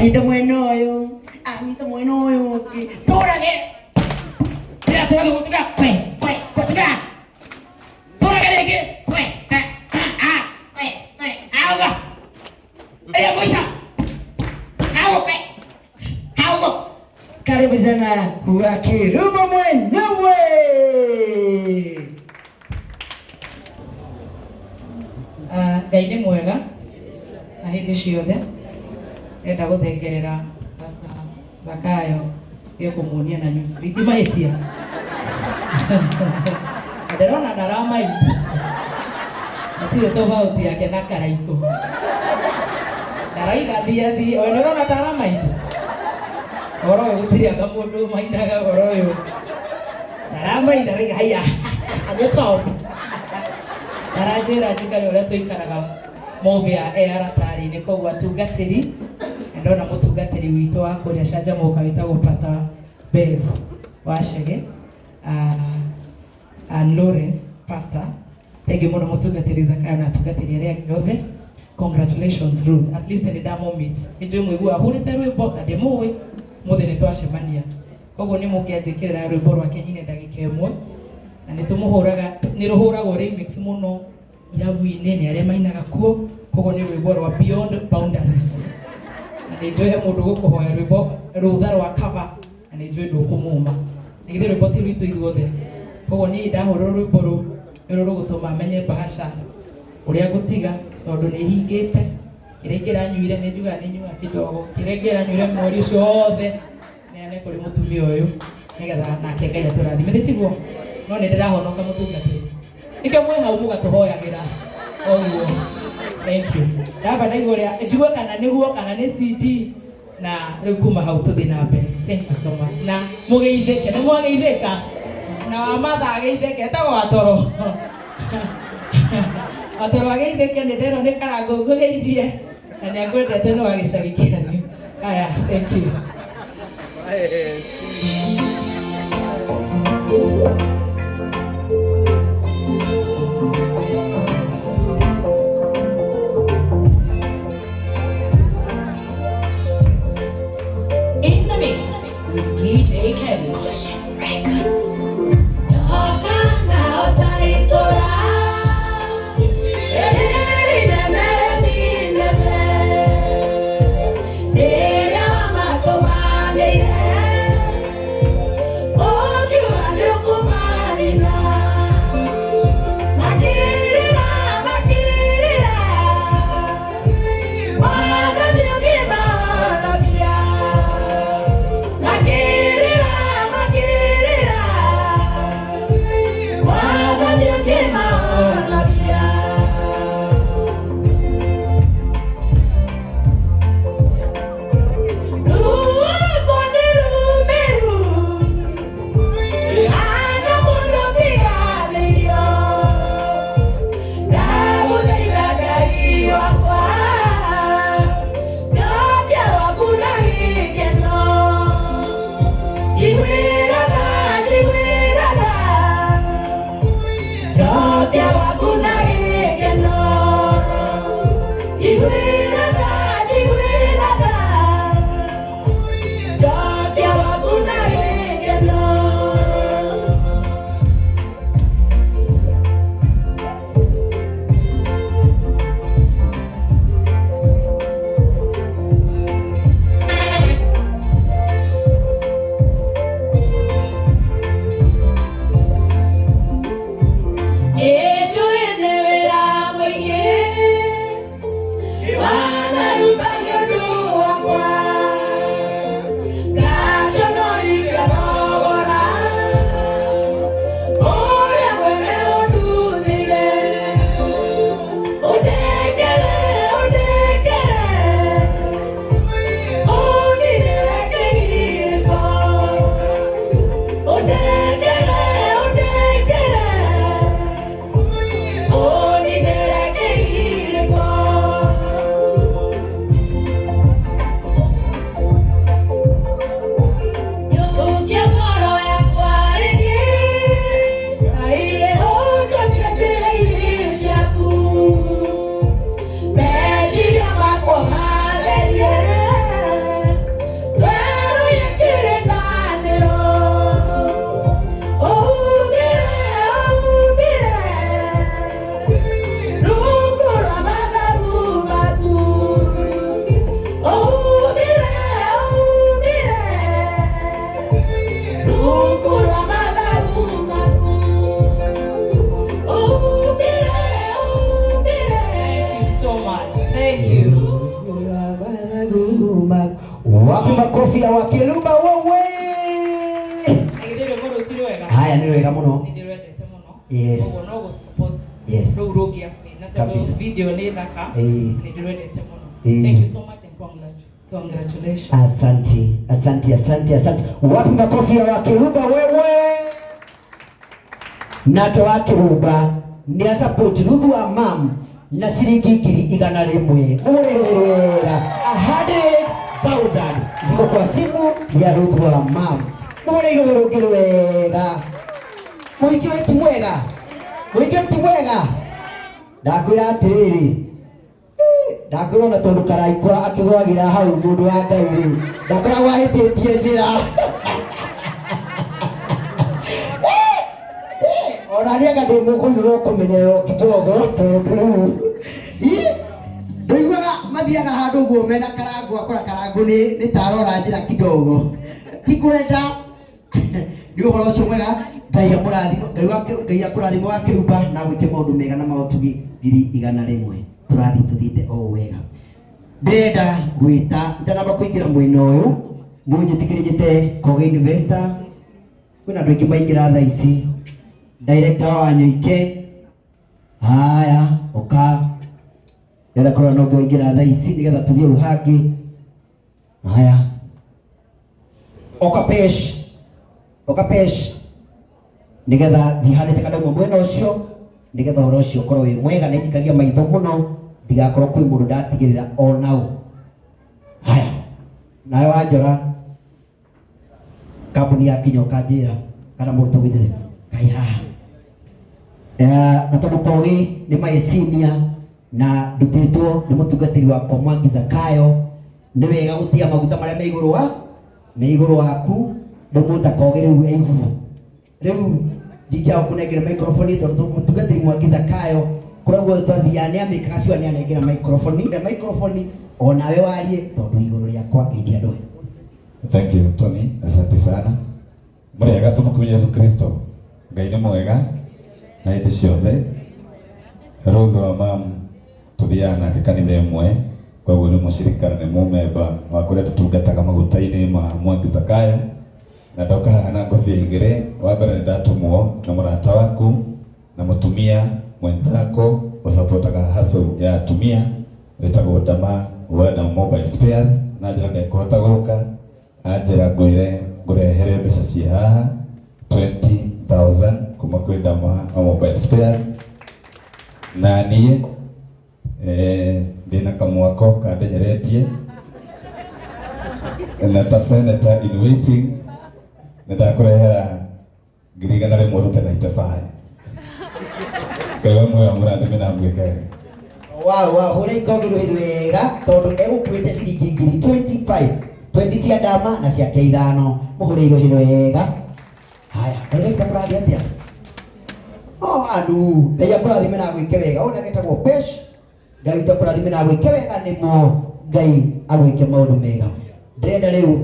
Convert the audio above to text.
Anyite mwena ũyũ, anyite mwena ũyũ ũngĩ. Tũrage. Rĩrĩa tũrage gũtuga kwe kwe kwe tuga. Tũrage rĩngĩ kwe kwe a a kwe kwe auga. Ĩyo mũico. Auga kwe. Auga. Karibu sana wa Kiruma mwenyewe. Ah, Ngai nĩ mwega na hĩndĩ ciothe ndĩrenda gũthengerera Pastor Zakayo gĩa kũmuonia na ndingĩmahĩtia. Na ndĩrona ndaramaindi hatirĩ tofauti yake na Karaikũ. Ndaraiga thiĩ athiĩ, we nĩũrona ta aramaindi? Ũhoro ũyũ gũtirĩ anga mũndũ maindaga ũhoro ũyũ. Ndaramaindi araiga haiya nĩ top. Aranjĩra njikare ũrĩa tũikaraga Mũbĩa e aratarĩ-inĩ koguo atungatĩri na ndona mũtungatĩri witũ wa kũrĩa Canjamũka wĩtagwo Pastor Bev Wachege and Lawrence Pastor. Thank you mũno mũtungatĩri Zakayo na atungatĩri arĩa angĩ othe. Congratulations Ruth. At least nĩ ndamũmeet. Nĩ njũĩ mũigua ahũrĩte rwĩmbo na ndĩmũĩ mũthĩ nĩ twacemania. Koguo nĩ mũngĩanjĩkĩrĩra rwĩmbo rwake nyine ndagĩka ĩmwe na nĩ tũmũhũraga nĩ rũhũragwo remix mũno irabu-inĩ nĩ arĩa mainaga kuo koguo nĩ rwĩmbo rwa Beyond Boundaries na nĩ njũĩ he mũndũ gũkũhoya rwĩmbo rũtha rwa cover na nĩ njũĩ ndũkũmũma na githĩ rwĩmbo ti rwitũ ithuothe koguo niĩ ndahũrĩrwo rwĩmbo rũu nĩ ruo rũgũtũma menye bahasha ũrĩa ngũtiga tondũ nĩ hingĩte kĩrĩa ingĩranyuire nĩ njugaga nĩ nyuaga kidogo kĩrĩa ingĩranyuire mweri ũcio wothe neane kũrĩ mũtumia ũyũ nĩgetha nake Ngai atũrathime nĩ tiguo no nĩ ndĩrahonoka mũtungatĩri nĩkĩo mwĩ hau mũgatũhoyagĩra oguo thank you ndamba ndaigua ũrĩa njigue kana nĩguo kana nĩ CD na rĩu kuma hau tũthiĩ na mbere thank you so much na mũgeithĩke nĩ mwageithĩka na wa matha ageithĩke etagwo watoro watoro ageithĩke nĩ nderwo nĩ karangũ ngũgeithie na nĩ akwendete nĩ wa gĩcagi kĩanyu haya thank you. In the mix with DJ Kelly. Records. Wapi makofi ya Wakiluba wewe? Na githĩ rwĩmbo rũu ti rwega? Haya nĩ rwega mũno. Nĩ ndĩrwendete mũno. Yes. Koguo no gũ support Yes. rũu rũngĩ akũina tondũ Kabisa. video nĩ thaka. Ĩĩ. Nĩ ndĩrwendete mũno. Ĩĩ. Thank you so much and congratulations. Asante, asante, asante, asante. Wapi makofi ya Wakiruba wewe? Nake Wakiruba nĩ asupport Ruthu wa mam na ciringi 100,000. Mũhũrĩre wega. 100,000 ziko kwa simu ya Ruthu wa mam. Mũhũrĩre rũngĩ wega. Mũhiki ũyũ ti mwega. Mũhiki ũyũ ti mwega. Ndakwĩra atĩrĩrĩ, ndakwĩra ona tondũ karaikwa akĩgwagĩra hau mũndũ wa Ngai rĩ, ndakoragwo ahĩtĩtie njĩra. Ona niĩ anga ndĩ mũkũyũ no kũmenyererwo kidogo tondũ rĩu Ĩ, ndũiguaga mathiaga handũ ũguo mena karangu akora karangu nĩ tarora njĩra kidogo ti kwenda nĩ ũhoro ũcio mwega. Ngai amũrathime, Ngai wa Ngai akũrathime wa Kĩrumba na gwĩke maũndũ mega na maũtugi 100,000. Tũrathiĩ tũthiĩte o wega. Ndĩrenda gwĩta itanamba kũingĩra mwena ũyũ mũnjĩtĩkĩrie njĩte Koge Investor. Kwĩna andũ aingĩ maingĩra thaa ici. Director wa Wanyoike, haya ũka, ndĩrenda kũrora no ũngĩ waingĩra thaa ici nĩgetha tũthiĩ hau hangĩ. Haya, oka pesh, oka pesh nĩgetha thiĩ hanĩte kandauma mwena ũcio nĩgetha ũhoro ũcio ũkorwo wĩ mwega. Nĩ njikagia maitho mũno ndigakorwo kwĩ mũndũ ndatigĩrĩra onao. Haya, nawe Wanjora, kambuni ya kinya ũkanjĩra kana mũndũ tũgwĩtĩte kai haha. Na tondũ Kogi nĩ my senior na ndutĩtwo nĩ mũtungatĩri wakwa Mwangi Zakayo, nĩ wega gũtia maguta marĩa me igũrũ wa me igũrũ waku ndũmũta Kogi rĩu e igũrũ. Rĩu ndingĩaga kũnengera microphone tondũ mũtungatĩri Mwangi Zakayo kũrĩa guothe twathiaga nĩ amĩkaga sure nĩ anengera microphone na microphone onawe warie tondũ igũrũ rĩakwa Ngai ndiandũhe. Thank you Tony, asante sana. Mũrĩega tũmũkumie Yesu Kristo. Ngai nĩ mwega na hĩndĩ ciothe. Ruth wa mam tũthiaga nake kanitha ĩmwe, koguo nĩ mũcirika na nĩ mũmemba wa kũrĩa tũtungataga maguta-inĩ ma Mwangi Zakayo. Na ndoka haha na ngobia igĩrĩ. Wa mbere nĩ ndatumwo na mũrata waku na mũtumia mwenzako ũsapotaga hustle ya atumia wĩtagwo Dama wa Dama Mobile Spares, na njĩra ndekũhota gũka anjĩra ngwĩre ngũrehere mbeca ciĩ haha 20,000 kuma kwĩ Dama wa Mobile Spares. Na niĩ ndĩna kamwako kandenyeretie na ta senator in waiting nĩ ndakũrehera 100,000 rute na itabaĩ. Ngai wa muoyo amũrathime na amwĩke wega. Wow, wow, hũra ikogi rũhĩ wega tondũ egũkuĩte ciringi ngiri 25, 20 cia Dama na ciake ithano. Mũhũre rũhĩ wega. Haya, director kũrathiĩ atĩa? Oh, anu, Ngai akũrathime na agwĩke wega. Ũyũ nake etagwo Pesh. Ngai witũ akũrathime na agwĩke wega nĩmo Ngai agwĩke maũndũ mega. Ndĩrenda rĩu